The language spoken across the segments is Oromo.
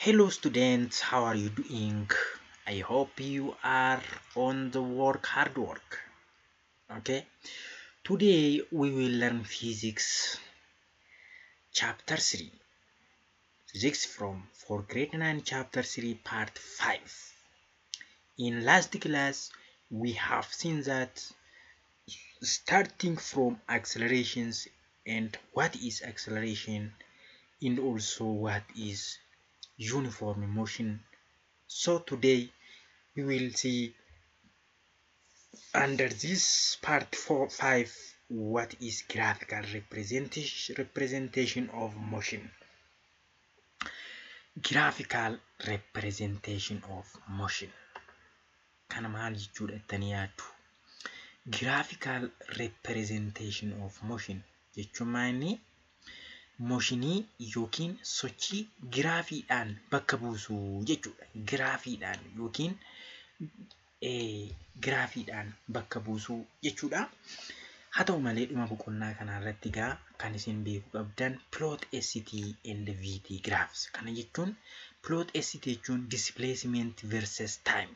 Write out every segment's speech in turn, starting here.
Hello students, how are you doing? I hope you are on the work hard work. Okay. Today we will learn physics chapter 3. Physics from for grade 9 chapter 3 part 5. In last class we have seen that starting from accelerations and what is acceleration and also what is uniform motion. So today we will see under this part 4 5 what is graphical representation of motion. Graphical representation of motion. Kana maal jechuudha jettanii yaaddu? Graphical representation of motion jechuun maal inni? Motionii yookiin sochii giraafiidhaan bakka buusuu jechuudha. Giraafiidhaan yookiin giraafiidhaan bakka buusuu jechuudha. Haa ta'u malee dhuma boqonnaa kanaa irratti egaa kan isin beekuu qabdan plot ST and VT graphs. Kana jechuun plot ST jechuun displacement versus time.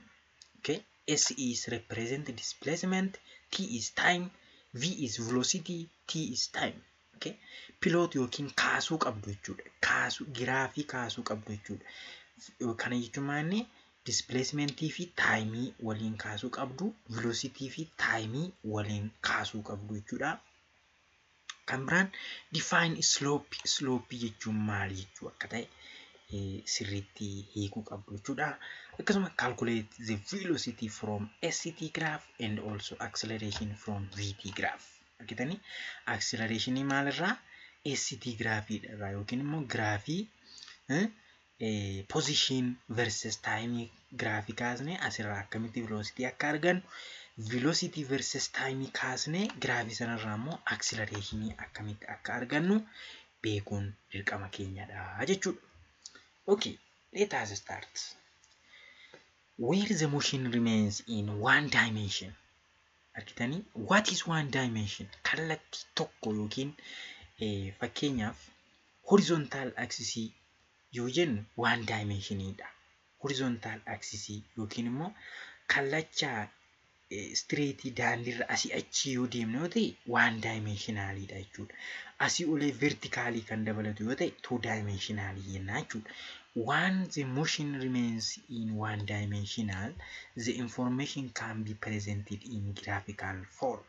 Okay? S is represent displacement, T is time, V is velocity, T is time. Okay? Plot yookiin kaasuu qabdu jechuudha. Kaasuu giraafii kaasuu qabdu jechuudha. Kana jechuun maal inni displacementii fi taayimii waliin kaasuu qabdu, velocity fi taayimii waliin kaasuu qabdu jechuudha. Kan biraan define slope, slope jechuun maal jechuu akka ta'e sirriitti hiikuu qabdu jechuudha. Akkasuma calculate the velocity from ST graph and also acceleration from VT graph. Argitanii acceleration maalirraa ST graafii irraa yookiin immoo giraafii position versus time giraafii kaasnee asirraa akkamitti velocity akka argannu, velocity versus time kaasnee giraafii sanarraa immoo acceleration akkamitti akka argannu beekuun dirqama keenyadha jechuudha. Okay, let us start. Where the motion remains in one dimension. Argitanii, what is one dimension? Kallattii tokko yookiin fakkeenyaaf horizontal axis yoo jennu one dimensionidha. Horizontal axis yookiin immoo kallacha straight daandiirra asii achi yoo deemne yoo ta'e one dimensionalidha jechuudha. Asii olee vertically kan dabalatu yoo ta'e two dimensional jenna jechuudha. When the motion remains in one dimensional, the information can be presented in graphical form.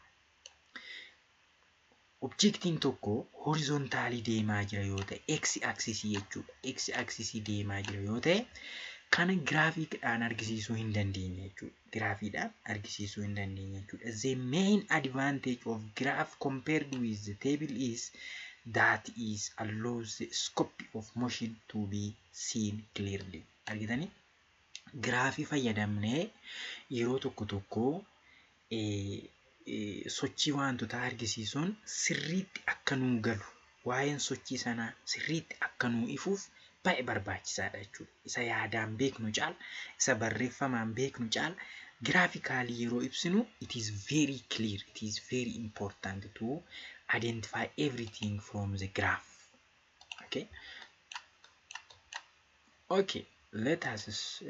Objektiin tokko horizontaalii deemaa jira yoo ta'e, x axisii jechuudha. X axisii deemaa jira yoo ta'e, kana giraafiidhaan argisiisuu hin dandeenye jechuudha. Giraafiidhaan argisiisuu hin dandeenye jechuudha. The main advantage of graph compared with the table is that is allows the scope of motion to be seen clearly. Argitanii? Giraafii fayyadamnee yeroo tokko tokko sochii wantoota argisiisuun sirriitti akka nuu galu, waa'een sochii sanaa sirriitti akka nuu ifuuf baay'ee barbaachisaadha jechuudha. Isa yaadaan beeknu caala, isa barreeffamaan beeknu caala giraafikaalii yeroo ibsinu it is very clear, it is very important to identify everything from the graph. Okay. Okay, let us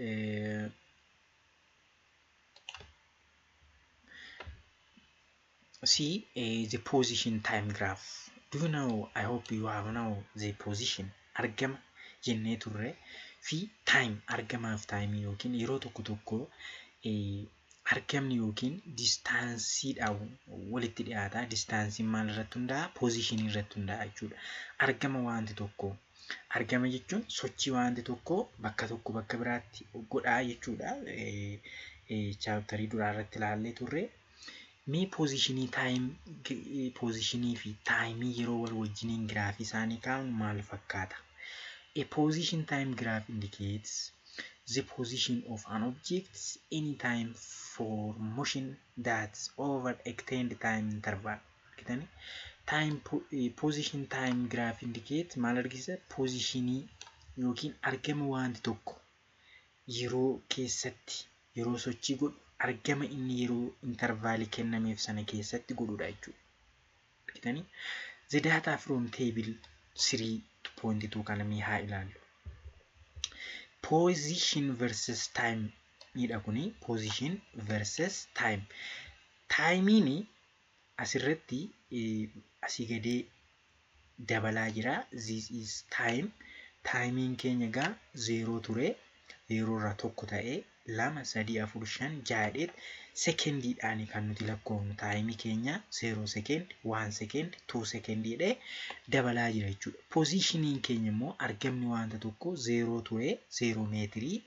see the position time graph. Do you know, I hope you have now the position argama jennee turre fi time argamaaf time yookiin yeroo tokko tokko argamni yookiin distaansiidhaan walitti dhiyaata. Distaansiin maal irratti hundaa'a? Position irratti hundaa'a jechuudha. Argama wanti tokko argama jechuun sochii wanti tokko bakka tokko bakka biraatti godhaa jechuudha. Chaaptarii duraa irratti ilaallee turre. Mee positionii time positionii fi taayimii yeroo wal wajjiniin giraafii isaanii kaa'u maal fakkaata? A position time graph indicates the position of an object anytime for motion that's over extended time interval. Argitanii? Time position time graph indicate maal argisiisa? Positionii yookiin argama wanti tokko yeroo keessatti yeroo sochii godhu argama inni yeroo intervaalii kennameef sana keessatti godhudha jechuudha. Argitanii? The data from table 3.2 kana mee haa ilaallu. Position versus time dha kuni, position versus time. Timeiin asirratti asii gadee dabalaa jira. This is time. Timeiin keenya egaa zeeroo ture. Zeeroo irraa tokko ta'ee, lama, sadii, afur, shan, ja'adheet sekendiidhaan kan nuti lakkoofnu. Timeii keenya 0 second, 1 second, 2 second jedhee dabalaa jira jechuudha. Positioniin keenya immoo argamni wanta tokko zeeroo ture, 0 meetirii,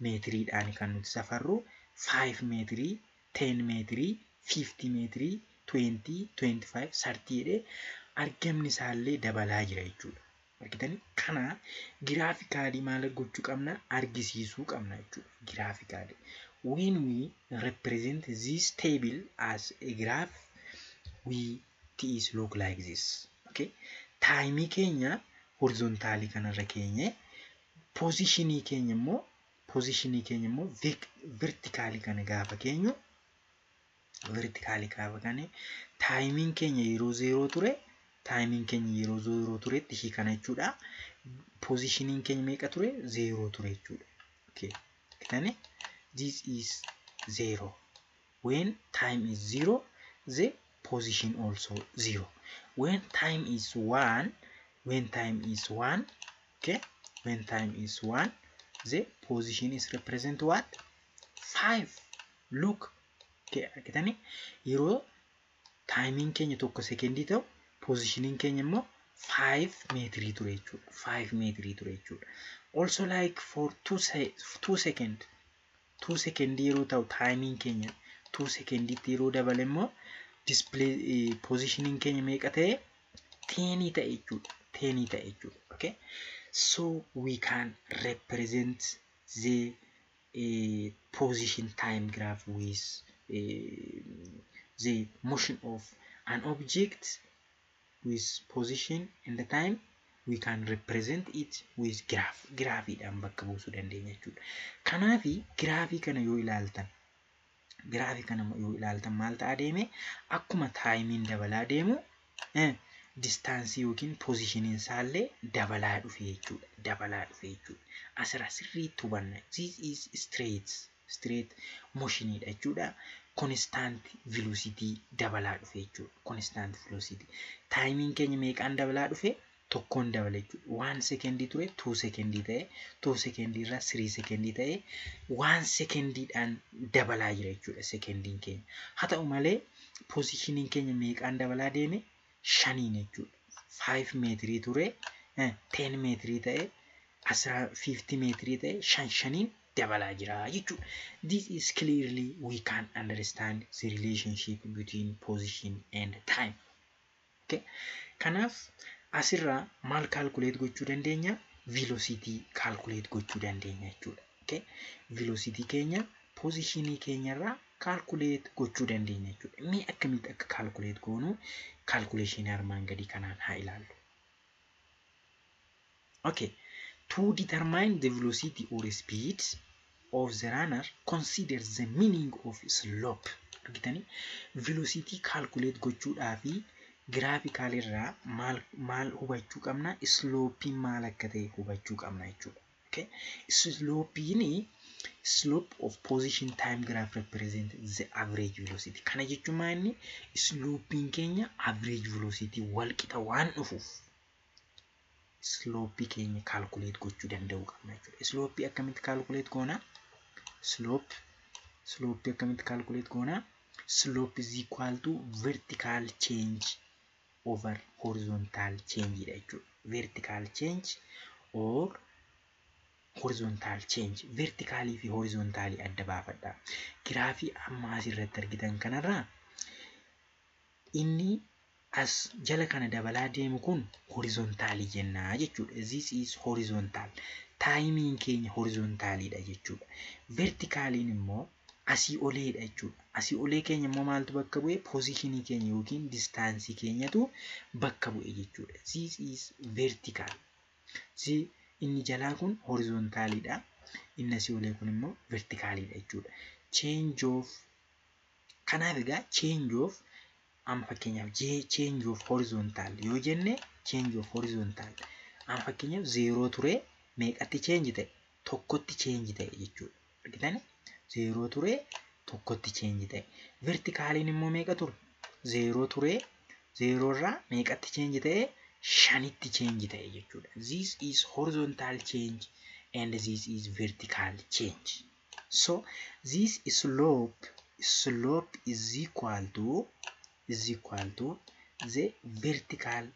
meetiriidhaan kan nuti safarru, 5 meetirii, 10 meetirii, 50 meetirii, 20, 25, 30 jedhee argamni isaallee dabalaa jira jechuudha. Argitanii, kana graphically maal gochuu qabna? Argisiisuu qabna jechuudha. Graphically. When we represent this table as a graph, we it is look like this. Okay. Timeii keenya horizontalii kanarra keenye, positionii keenya immoo verticalii kana gaafa keenyu, verticalii gaafa kana, timeiin keenya yeroo zeeroo ture, timeiin keenya yeroo zeeroo turetti ishii kana jechuudha. Positioniin keenya meeqa ture? Zeeroo ture jechuudha. Okay. Argitanii, this is zero. When time is zero, the position also zero. When time is one, when time is one, okay, when time is one, the position is represent what? Five. Look. Okay, argitanii, yeroo timeiin keenya 1 sekendii ta'u positioniin keenya immoo 5 meetirii ture jechuudha. 5 meetirii ture jechuudha. Also like for 2 second, 2 sekendii yeroo ta'u, timeiin keenya 2 sekendiitti yeroo dabale immoo display positioniin keenya meeqa ta'e? 10 ta'e jechuudha. 10 ta'e jechuudha. Okay. So we can represent the position time graph with the motion of an object with position and the time. We can represent it with graph. Giraafiidhaan bakka buusuu dandeenya jechuudha. Kanaafi giraafii kana yoo ilaaltan maal ta'aa deeme? Akkuma timeiin dabalaa deemu distanceii yookiin positioniin isaallee dabalaa dhufe jechuudha. Dabalaa dhufe jechuudha. Asirraa sirriitti hubanna. This is straight motionidha jechuudha. Constant velocity dabalaa dhufe jechuudha. Constant velocity. Timeiin keenya meeqaan dabalaa dhufe? Tokkoon dabale jechuudha. 1 sekendii ture, 2 sekendii ta'e, 2 sekendii irraa 3 sekendii ta'e, 1 sekendiidhaan dabalaa jira jechuudha sekendiin keenya. Haa ta'u malee positioniin keenya meeqaan dabalaa deeme? Shaniin jechuudha. 5 meetirii ture, 10 meetirii ta'e, asirraa 50 meetirii ta'e, shan shaniin dabalaa jira jechuudha. This is clearly we can understand the relationship between position and time. Okay. Kanaaf asirraa maal calculate gochuu dandeenya? Velocity calculate gochuu dandeenya jechuudha. Okay. Velocity keenya positionii keenyarraa calculate gochuu dandeenya jechuudha. Mee akkamitti akka calculate goonu calculation armaan gadii kanaan haa ilaallu. Okay. To determine the velocity or speed of the runner, consider the meaning of slope. Argitanii, velocity calculate gochuudhaa fi graphical irraa maal maal hubachuu qabna? Slopeiin maal akka ta'e hubachuu qabna jechuudha. Okay? Slopeiin, slope of position time graph represent the average velocity. Kana jechuun maal inni? Slopeiin keenya average velocity wal qixa waan dhufuuf slopeii keenya calculate gochuu danda'uu qabna jechuudha. Slopeii akkamitti calculate goona? Slopeii akkamitti calculate goona? Slope is equal to vertical change over horizontal change dha jechuudha. Vertical change or horizontal change. Verticalii fi horizontalii adda baafadha. Giraafii amma asirratti argitan kanarraa inni as jala kana dabalaa deemu kun horizontalii jennaa jechuudha. This is horizontal. Timeiin keenya horizontaliidha jechuudha. Verticaliin immoo asii oleedha jechuudha. Asii olee keenya immoo maaltu bakka bu'e? Positionii keenya yookiin distanceii keenyatu bakka bu'e jechuudha. This is vertical. Inni jalaa kun horizontaliidha. Inni asii olee kun immoo verticaliidha jechuudha. Change of, kanaaf egaa change of, amma fakkeenyaaf change of horizontal yoo jenne, change of horizontal amma fakkeenyaaf zeeroo ture, meeqatti change ta'e? Tokkotti change ta'e jechuudha. Argitanii? Zeeroo ture, tokkotti change ta'e. Verticaliin immoo meeqa ture? Zeeroo ture, zeeroo irraa meeqatti change ta'e? Shanitti change ta'e jechuudha. This is horizontal change and this is vertical change. So this slope is equal to the vertical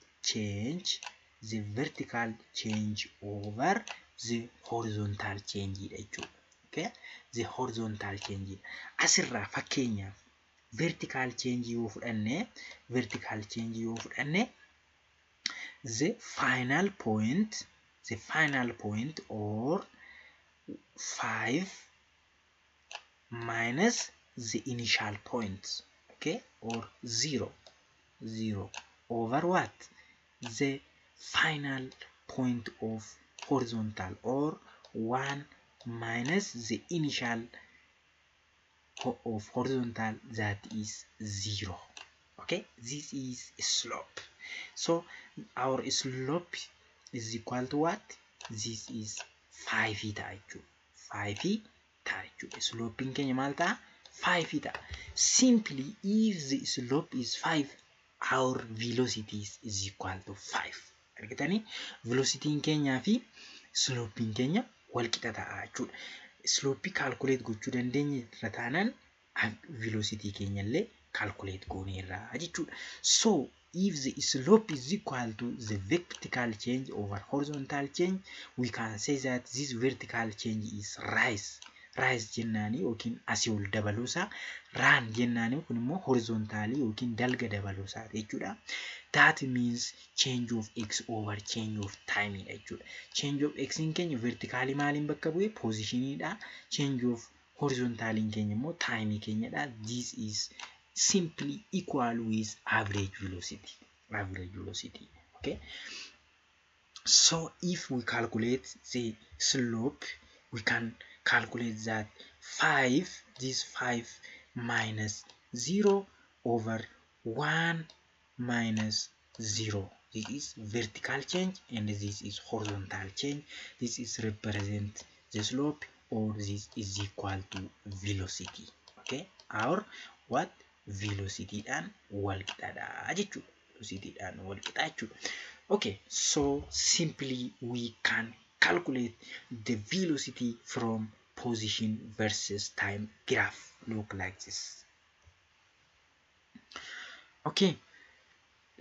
change over the horizontal change dha jechuudha. Okay? The horizontal change. Asirraa fakkeenyaaf vertical change yoo fudhanne, the final point or 5 minus the initial point, okay, or 0 0 over what? The final point of horizontal, or 1 minus the initial of horizontal, that is 0. Okay, this is slope. So our slope is equal to what? This is 5 ta'a jechuudha. 5 ta'a jechuudha. Slopeiin keenya maal ta'a? 5 ta'a. Simply, if the slope is 5, our velocity is equal to 5. Argitanii, velocityn keenyaa fi slopeiin keenya wal qixa ta'a jechuudha. Slopeii calculate gochuu dandeenya irra taanaan, velocity keenya illee calculate gooneerra jechuudha. So if the slope is equal to the vertical change over horizontal change, we can say that this vertical change is rise. Rise jennaani yookiin asii ol dabaluusaa, run jennaani kun immoo horizontalii yookiin dalga dabaluusaa jechuudha. That means change of x over change of time dha jechuudha. Change of x keenya verticalii maaliin bakka bu'e? Positioniidha. Change of horizontaliin keenya immoo timeii keenyadha. This is simply equal with average velocity. Average velocity. Okay. So if we calculate the slope, we can calculate that 5, this 5 minus 0 over 1 minus 0. This is vertical change and this is horizontal change. This is represent the slope, or this is equal to velocity. Okay, our what? Velocity dhaan wal qixaadha jechuudha. Velocity dhaan wal qixa jechuudha. Okay, so simply we can calculate the velocity from position versus time graph look like this. Okay,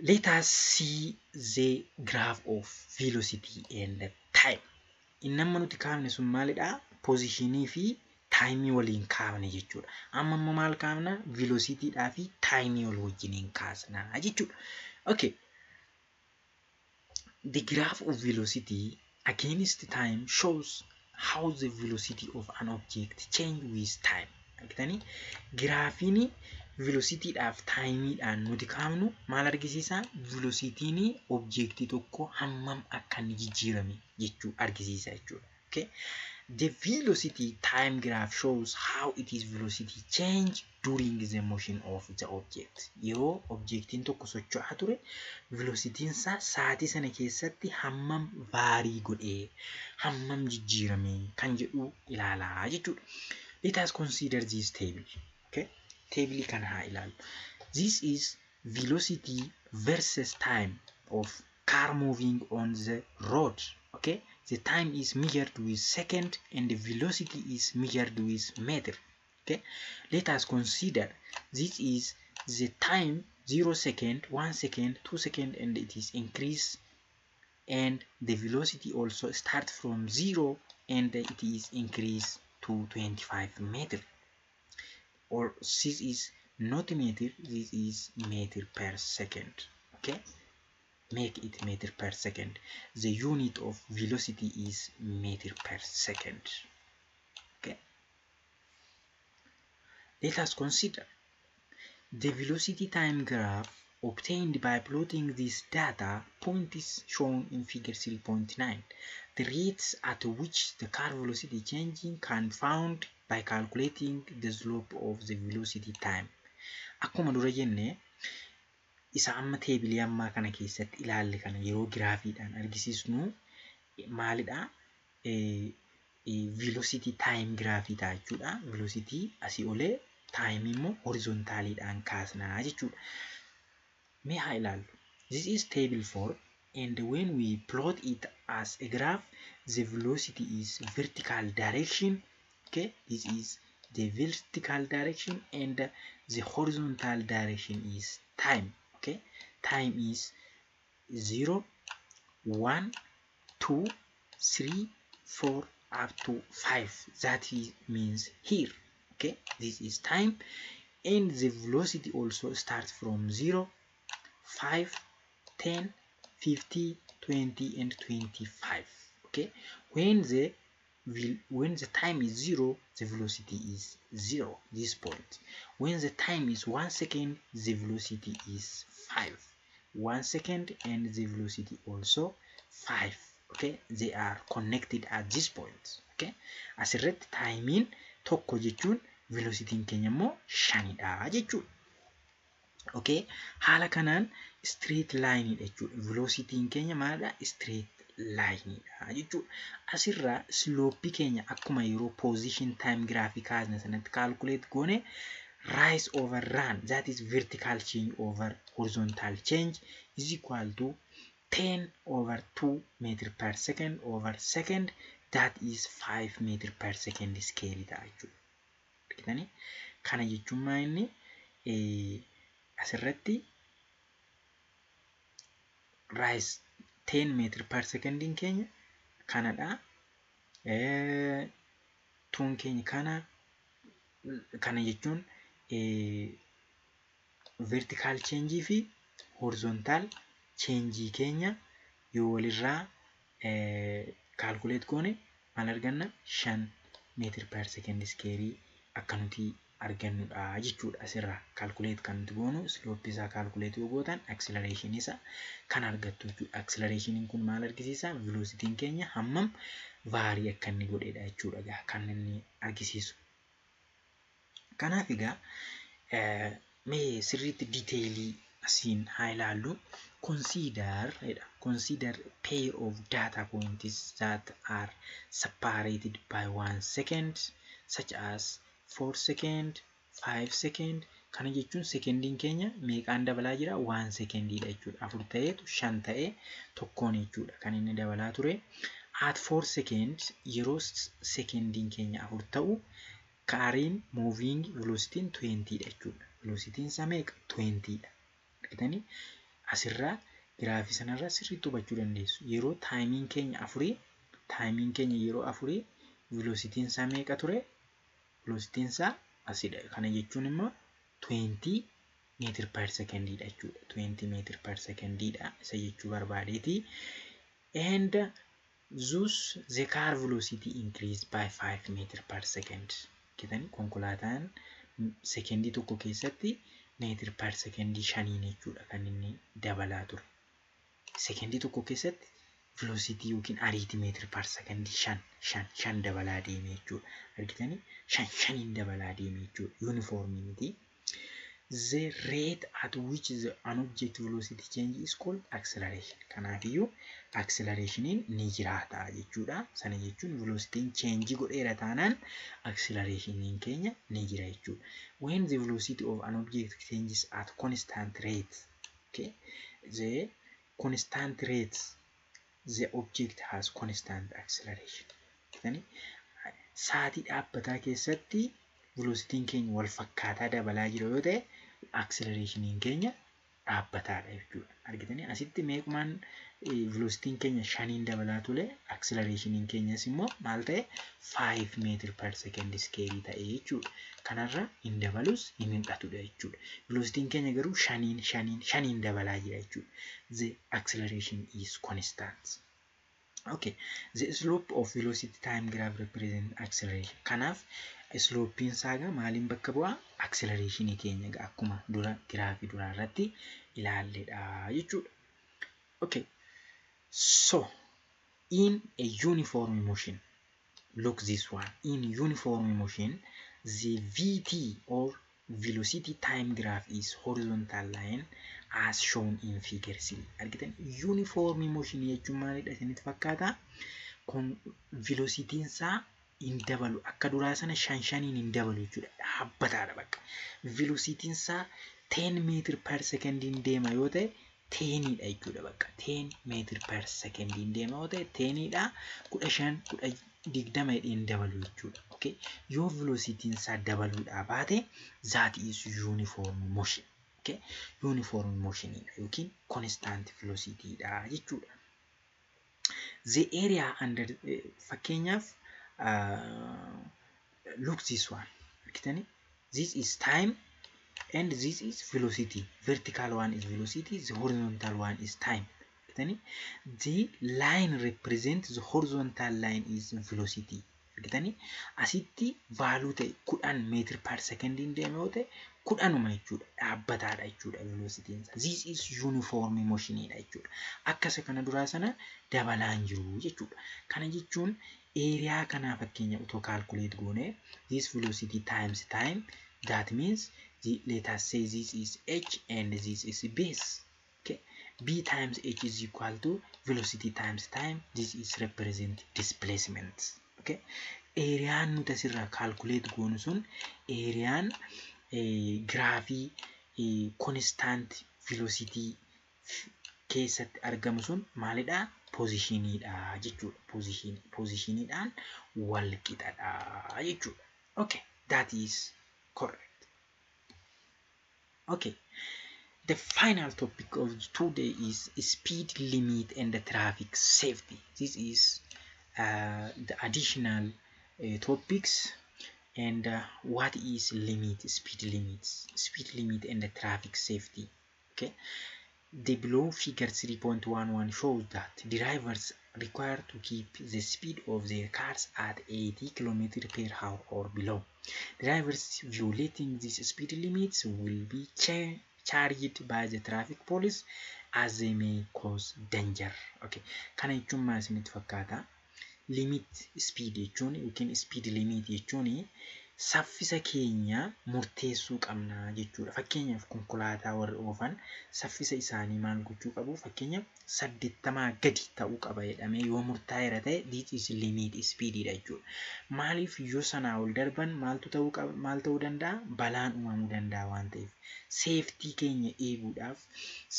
let us see the graph of velocity and time. Inni amma nuti kaafne sun maalidha? Positionii fi timeii waliin kaafne jechuudha. Amma immoo maal kaafna? Velocityidhaa fi timeii wal wajjiniin kaasna jechuudha. Okay. The graph of velocity against time shows how the velocity of an object change with time. Argitanii, giraafiin velocityidhaaf timeiidhaan nuti kaafnu maal argisiisa? Velocityn objectii tokko hammam akka inni jijjiirame jechuu argisiisa jechuudha. Okay? The velocity time graph shows how it is velocity change during the motion of the object. Yeroo objectiin tokko socho'aa ture, velocityn isaa sa'aatii sana keessatti hammam vary godhee, hammam jijjiirame kan jedhu ilaalaa jechuudha. Let us consider this table. Okay? Table kana haa ilaallu. This is velocity versus time of car moving on the road. Okay? The time is measured with second and the velocity is measured with meter. Okay? Let us consider this is the time: 0 second, 1 second, 2 second, and it is increase, and the velocity also start from 0 and it is increase to 25 meter, or this is not meter, this is meter per second. Okay, make it meter per second. The unit of velocity is meter per second. Okay, let us consider the velocity time graph obtained by plotting this data point is shown in figure 3.9. The rates at which the car velocity changing can found by calculating the slope of the velocity time. Akkuma dura jenne, isa amma tableii ammaa kana keessatti ilaalle kana yeroo giraafiidhaan argisiisnu maalidha? Velocity time graphii ta'a jechuudha. Velocity asii olee, time immoo horizontaliidhaan kaasnaa jechuudha. Mee haa ilaallu. This is table 4, and when we plot it as a graph, the velocity is vertical direction. Okay, this is the vertical direction and the horizontal direction is time. Okay, time is 0, 1, 2, 3, 4 up to 5. That is, means here. Okay, this is time, and the velocity also starts from 0, 5, 10, 50, 20 and 25. Okay, when the time is 0, the velocity is 0, this point. When the time is 1 second, the velocity is 5, 1 second, and the velocity also 5. Okay, they are connected at this point. Okay, asirratti timeiin tokko jechuun velocitiin keenya immoo shanidha jechuudha. Okay, haala kanaan straight line dha jechuudha. Velocitiin keenya maalidha? Straight line dha jechuudha. Asirraa slopeii keenya akkuma yeroo position time graphii kaasne sanatti calculate goone, rise over run, that is vertical change over horizontal change, is equal to 10 over 2 meter per second over second, that is 5 meter per second square ta'a jechuudha. Argitanii? Kana jechuun maa inni asirratti rise 10 meter per secondiin keenya kanadha. Tuun keenya kana jechuun vertical change fi horizontal change keenya yoo walirraa calculate goone maal arganna? 5 meter per second square akka nuti argannudha jechuudha. Asirraa calculate kan nuti goonu, slopeii isaa calculate yoo gootan, accelerationii isaa kan argattu jechuudha. Accelerationiin kun maal argisiisa? Velocitiin keenya hammam vary akka inni godhedha jechuudha kan inni argisiisu. Kanaaf egaa mee sirriitti detailii asiin haa ilaallu. Consider jedha. Consider pair of data points that are separated by 1 second, such as 4 second, 5 second. Kana jechuun sekendiin keenya meeqaan dabalaa jira? 1 sekendiidha jechuudha. Afur ta'eetu shan ta'ee tokkoon jechuudha kan inni dabalaa ture. At 4 second, yeroo sekendiin keenya afur ta'u, cariin moving velocitiin 20 dha jechuudha. Velocitiin isaa meeqa? 20 dha. Argitanii, asirraa giraafii sanarraa sirriitti hubachuu dandeessu. Yeroo timeiin keenya afurii, timeiin keenya yeroo afurii, velocitiin isaa meeqa ture? Velocitiin isaa asidha. Kana jechuun immoo 20 meter per secondiidha jechuudha. 20 meter per secondiidha isa jechuu barbaadeeti. And thus the car velocity increased by 5 meter per second. Argitanii, konkolaataan sekendii tokko keessatti meter per secondii shaniin jechuudha kan inni dabalaa ture. Sekendii tokko keessatti velocity yookiin ariitii meter per secondii shan shan shan dabalaa deeme jechuudha. Argitanii, shan shaniin dabalaa deeme jechuudha. Uniformii miti. The rate at which the an object velocity change is called acceleration. Kanaafiyyuu accelerationiin ni jiraata jechuudha. Sana jechuun velocitiin change godheera taanaan accelerationiin keenya ni jira jechuudha. When the velocity of an object changes at constant rate, okay, the constant rate, the object has constant acceleration. Sa'aatii dhaabbataa keessatti velocitiin keenya wal fakkaataa dabalaa jira yoo ta'e, accelerationiin keenya dhaabbataadha jechuudha. Argitanii, asitti meequmaan velocitiin keenya shaniin dabalaa ture, accelerationiin keenyas immoo maal ta'e? 5 meter per second square ta'e jechuudha. Kanarra hin dabalus hin hir'atudha jechuudha. Velocitiin keenya garuu shaniin shaniin shaniin dabalaa jira jechuudha. The acceleration is constant. Okay, the slope of velocity time graph represent acceleration. Kanaaf slopeiin isaa egaa maaliin bakka bu'aa? Accelerationii keenya egaa akkuma dura giraafii duraa irratti ilaalledha jechuudha. Okay, so in a uniform motion, look this one. In uniform motion, the VT or velocity time graph is horizontal line as shown in figure 3. Argitan, uniform motion jechuun maalidha isinitti fakkaata? Kun velocitiin isaa hin dabalu. Akka duraa sana shan shaniin hin dabalu jechuudha. Dhaabbataadha bakka. Velocitiin isaa 10 meter per secondiin deema yoo ta'e 10dha jechuudha bakka. 10 meter per secondiin deema yoo ta'e 10dha. 15, 20 jedhee hin dabalu jechuudha. Okay? Yoo velocitiin isaa dabaluudhaa baate, that is uniform motion. Okay? Uniform motionidha yookiin constant velocityidha jechuudha. The area under, fakkeenyaaf, look this one, argitanii, this is time and this is velocity. Vertical one is velocity, the horizontal one is time. Argitanii, the line represent, the horizontal line is velocity. Argitanii, asitti value ta'e 10 meter per secondiin deeme yoo ta'e 10uma jechuudha. Dhaabbataadha jechuudha velocitiin isaa. This is uniform motionidha jechuudha. Akka isa kana duraa sana dabalaa hin jiru jechuudha. Kana jechuun area kanaa fakkeenya utoo calculate goone, this velocity times time, that means let us say this is h and this is base. Okay, b times h is equal to velocity times time. This is represent displacement. Okay, areaan nuti asirraa calculate goonu sun areaan giraafii constant velocity keessatti argamu sun maalidha? Positioniidha jechuudha. Positioniidhaan wal qixadha jechuudha. Okay, that is correct. Okay, the final topic of today is speed limit and the traffic safety. This is the additional topics. And what is limit, speed limits, speed limit and the traffic safety? Okay, the below figure 3.11 shows that drivers required to keep the speed of their cars at 80 km per hour or below. Drivers violating these speed limits will be charged by the traffic police as they may cause danger. Okay, kana jechuun maal isinitti fakkaata? Limit speed jechuun yookiin speed limit jechuun saffisa keenya murteessuu qabna jechuudha. Fakkeenyaaf, konkolaataa warri oofan saffisa isaanii maal gochuu qabu? Fakkeenyaaf, 80 gadi ta'uu qaba jedhamee yoo murtaa'eera ta'e, this is limit speedidha jechuudha. Maaliif? Yoo sanaa ol darban maaltu ta'uu qaba? Maal ta'uu danda'a? Balaan uumamuu danda'a waan ta'eef. Safety keenya eeguudhaaf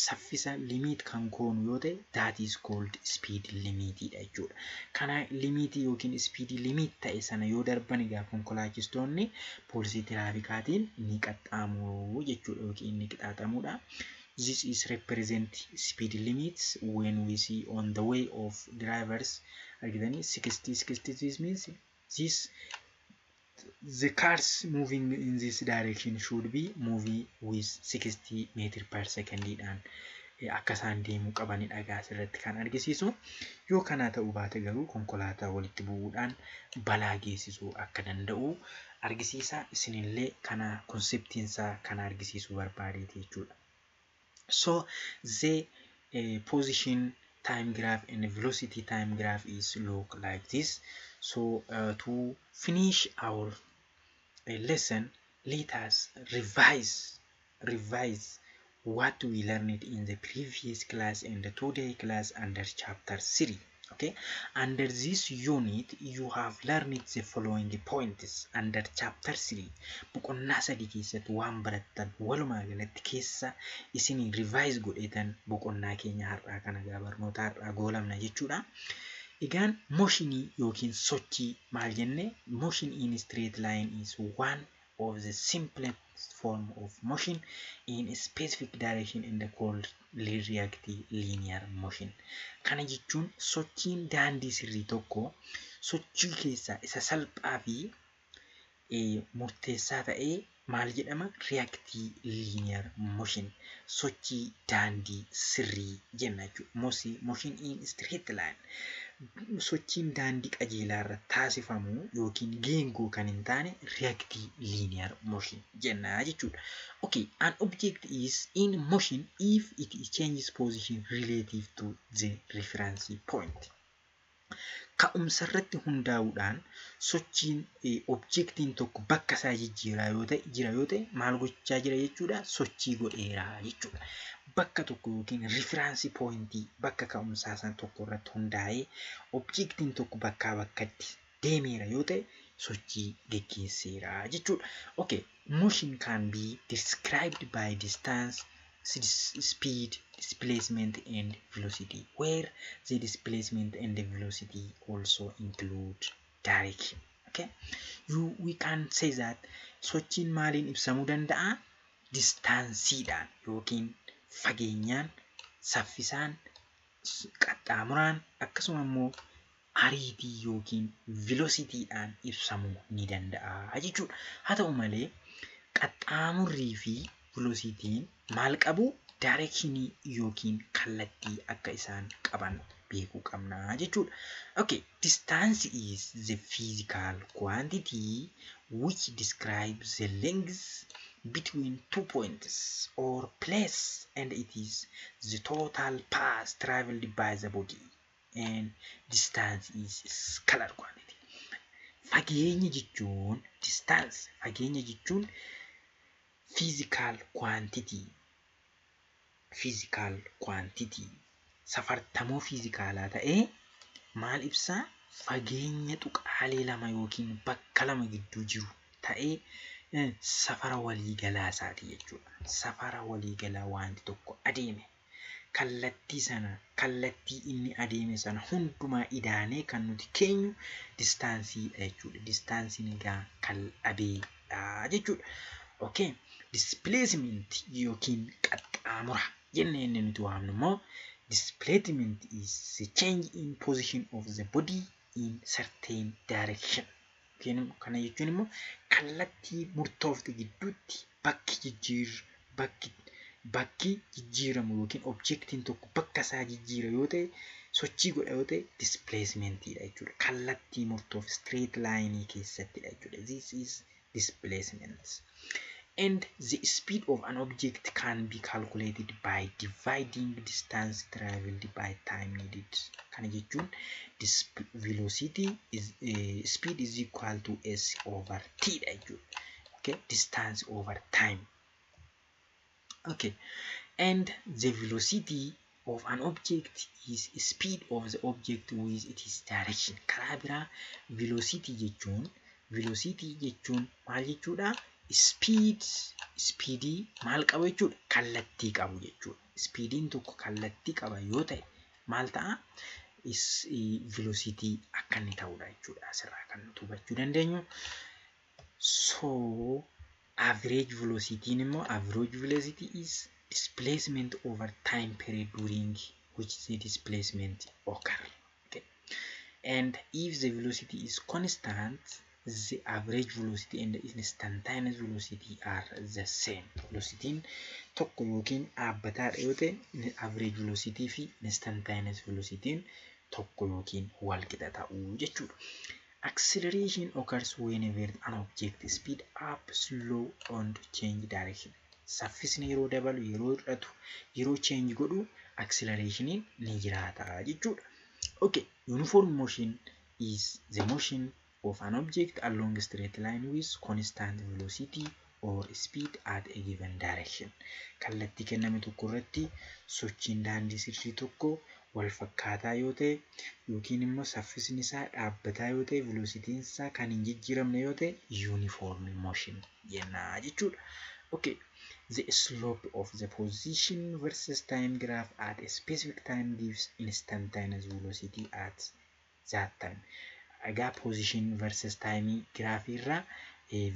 saffisa limit kan goonu yoo ta'e, that is called speed limitidha jechuudha. Kana limitii yookiin speed limit ta'e sana yoo darban egaa konkolaachistoonni poolisii tiraafikaatiin ni qaxxaamu jechuudha yookiin ni qixaaxamuudha. This is represent speed limits when we see on the way of drivers. Argitanii, 60, 60, this means this the cars moving in this direction should be moving with 60 meter per second dhaan akka isaan deemuu qabanidha egaa asirratti kan argisiisu. Yoo kana ta'uu baate garuu konkolaataa walitti bu'uudhaan balaa geessisuu akka danda'u argisiisa. Isinillee kana conceptiinsaa kana argisiisuu barbaadeeti jechuudha. So the position time graph and velocity time graph is look like this. So to finish our lesson, let us revise what we learned in the previous class and the today class under chapter 3. Okay, under this unit you have learned the following points. Under chapter 3, boqonnaa sadii keessatti waan barattan walumaa galatti keessa isin revise godhetan boqonnaa keenya har'aa kana gaa barnoota har'aa goolamna jechuudha. Egaan motionii yookiin sochii maal jenne? Motion in straight line is one of the simplest form of motion in a specific direction in the called rectilinear motion. Kana jechuun sochiin daandii sirrii tokko sochii keessaa isa salphaa fi murteessaa ta'ee maal jedhama? Rectilinear motion. Sochii daandii sirrii jenna jechuudha. Motion in straight line. Sochiin daandii qajeelaa irra taasifamu yookiin geengoo kan hin taane rectilinear motion jenna jechuudha. Okay, an object is in motion if it changes position relative to the reference point. Ka'umsa irratti hundaa'uudhaan sochiin objectiin tokko bakka isaa jijjiiraa yoo ta'e jira yoo ta'e maal gochaa jira jechuudha? Sochii godheera jechuudha. Bakka tokko yookiin reference pointii bakka ka'umsaa sana tokko irratti hundaa'ee objectiin tokko bakkaa bakkatti deemeera yoo ta'e sochii geggeesseera jechuudha. Okay, motion can be described by distance, speed, displacement and velocity, where the displacement and the velocity also include direction. Okay, we can say that sochiin maaliin ibsamuu danda'a? Distanceiidhaan yookiin fageenyaan, saffisaan, qaxxaamuraan, akkasuma immoo ariitii yookiin velocitydhaan ibsamuu ni danda'a jechuudha. Haa ta'u malee, qaxxaamurrii fi velocityn maal qabu? Directionii yookiin kallattii akka isaan qaban beekuu qabna jechuudha. Okay, distance is the physical quantity which describes the length between two points or place, and it is the total path traveled by the body, and distance is scalar quantity. Fageenya jechuun, distance, fageenya jechuun physical quantity, physical quantity safartamoo fiizikaalaa ta'ee maal ibsaa? Fageenya tuqaalee lama yookiin bakka lama gidduu jiru ta'ee safara waliigalaa isaati jechuudha. Safara waliigalaa wanti tokko adeeme, kallattii sana, kallattii inni adeeme sana hundumaa idaanee kan nuti keenyu distanceiidha jechuudha. Distanceiin egaa kal-dhabeedha jechuudha. Okay. Displacement yookiin qaxxaamura jennee inni nuti waamnu immoo, displacement is the change in position of the body in certain direction. Kana jechuun immoo kallattii murtoofte gidduutti bakki jijjiiramu yookiin objectiin tokko bakka isaa jijjiira yoo ta'e, sochii godha yoo ta'e, displacementiidha jechuudha. Kallattii murtoof straight line keessattidha jechuudha. This is displacement. And the speed of an object can be calculated by dividing distance traveled by time needed. Kana jechuun velocity is speed is equal to s over t dha jechuudha. Okay, distance over time. Okay, and the velocity of an object is speed of the object with its direction. Karaa biraa velocity jechuun maal jechuudha? Speed, speedii maal qabu jechuudha? Kallattii qabu jechuudha. Speediin tokko kallattii qaba yoo ta'e maal ta'a? Velocity akka inni ta'udha jechuudha. Asirraa kan nuti hubachuu dandeenyu. So average velocity immoo, average velocity is displacement over time period during which the displacement occur. Okay. And if the velocity is constant, the average velocity and the instantaneous velocity are the same. Velocitiin tokko yookiin dhaabbataadha yoo ta'e, average velocity fi instantaneous velocitiin tokko yookiin wal qixa ta'uu jechuudha. Acceleration occurs whenever an object speed up, slow and change direction. Saffisni yeroo dabalu, yeroo hir'atu, yeroo change godhu accelerationiin ni jiraata jechuudha. Okay, uniform motion is the motion of an object along a straight line with constant velocity or speed at a given direction. Kallattii kenname tokko irratti sochiin daandii sirrii tokko wal fakkaataa yoo ta'e, yookiin immoo saffisni isaa dhaabbataa yoo ta'e, velocityn isaa kan hin jijjiiramne yoo ta'e, uniform motion jenna jechuudha. Okay, the slope of the position versus time graph at a specific time gives instantaneous velocity at that time. Egaa position versus time giraafii irraa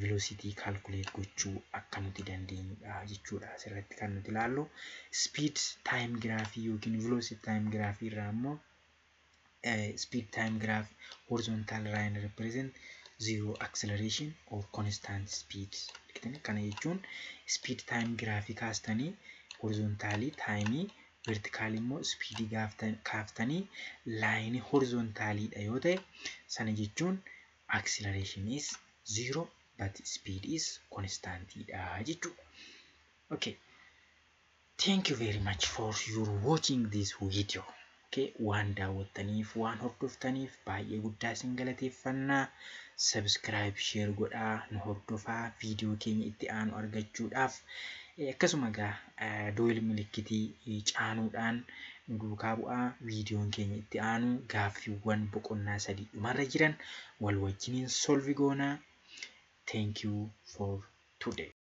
velocity calculate gochuu akka nuti dandeenyudha jechuudha. Asirratti kan nuti ilaallu speed time giraafii yookiin velocity time giraafii irraa immoo, speed time graph horizontal line represent zero acceleration or constant speed. Kana jechuun speed time giraafii kaastanii horizontalii timeii, verticalii immoo speedii kaaftanii, lineii horizontaliidha yoo ta'e, sana jechuun acceleration is zero but speed is constantidha jechuudha. Okay. Thank you very much for your watching this video. Okay, waan daawwattaniif, waan hordoftaniif baay'ee guddaa isin galateeffannaa. Subscribe, share godhaa, nu hordofaa viidiyoo keenya itti aanu argachuudhaaf. Akkasuma egaa dooyil milikkitii caanuudhaan Nu duukaa bu'aa. Viidiyoon keenya itti aanu gaaffiiwwan boqonnaa 3 dhumarra jiran wal wajjiniin solve goonaa. Thank you for today.